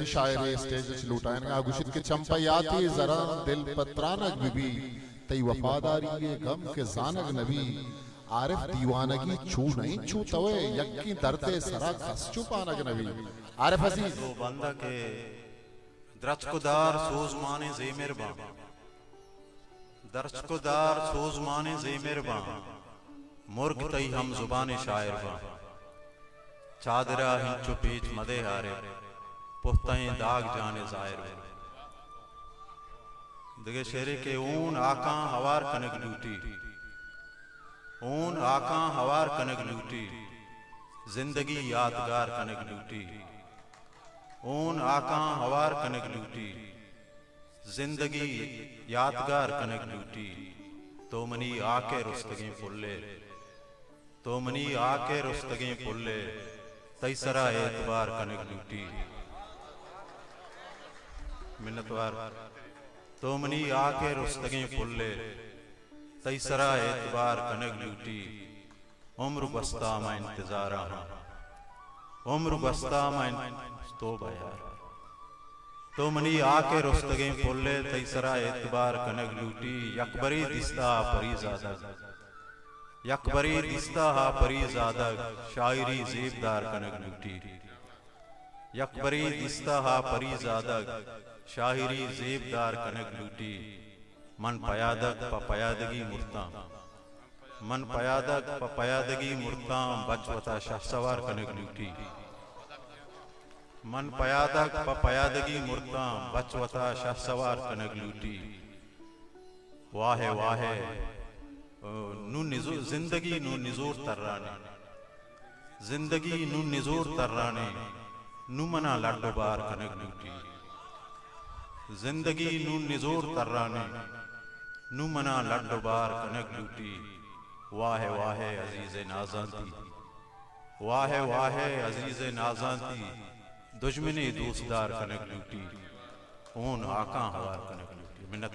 شاعرے اسٹیج اچ لوٹائینگا گوشیت کہ چمپہ یاتی زراں دل پہ ترانگ بہ بی، تئی وفاداری ءِ غم کہ زانگ نہ بی۔ عارف دیوانگی چو نئیں چو توئے، یکیں دردے سرا کس چو پانگ نہ بی۔ عارف عزیز۔ دو بندہ کہ درچک و دار سوزمانیں زیمر باں، درچک و دار سوزمانیں زیمر باں، مرگ تئی ہم زبانیں شاعر باں۔ چادرا ہنچو پیچ مدے عارف، پہتئیں داگ جان ءِ زاہر باں۔ دگہ شعرے کہ ہون ہاکاں ہوار کنگ لوٹی، ہون ہاکاں ہوار کنگ لوٹی، زندگی یادگار کنگ لوٹی۔ ہون ہاکاں ہوار کنگ لوٹی، زندگی یادگار کنگ لوٹی۔ تو منی ہاک ءِ رستگیں پل ئے، تو منی ہاک ءِ رستگیں پل ئے، تئی سرا اعتبار کنگ لوٹی۔ منتوار۔ تو منی ہاک ءِ رستگیں پل ئے، تئی سرا اعتبار کنگ لوٹی۔ عمر گوستا ما انتظارا ہاں، عمر گوستا ما ان-، توبہ یار۔ تو منی ہاک ءِ رستگیں پل ئے، تئی سرا اعتبار کنگ لوٹی۔ یک برے دیستا ہا پری زادگ، یک برے دیستا ہا پری زادگ، شاعری زیبدار کنگ لوٹی۔ یک برے دیستا ہا پری زادگ، شاعری زیبدار کنگ لوٹی۔ من پیادگ پہ پیادگی مرتاں، من پیادگ پہ پیادگی مرتاں، بچ وتا شہسوار کنگ لوٹی۔ من پیادگ پہ پیادگی مرتاں، بچ وتا شہسوار کنگ لوٹی۔ واہ واہ، نوں نزو-، زندگی نوں نزور ترانے، زندگی نوں نزور ترانے، نوں منا لڈ و بار کنگ لوٹی۔ زندگی نوں نزور ترانے، نوں منا لڈ و بار کنگ لوٹی۔ واہ واہ عزیز نازانتی، واہ واہ عزیز نازانتی، دژمنے دوستدار کنگ لوٹی، ہون ہاکاں ہوار کنگ لوٹی۔ منت۔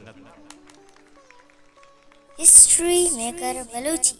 History maker Balochi.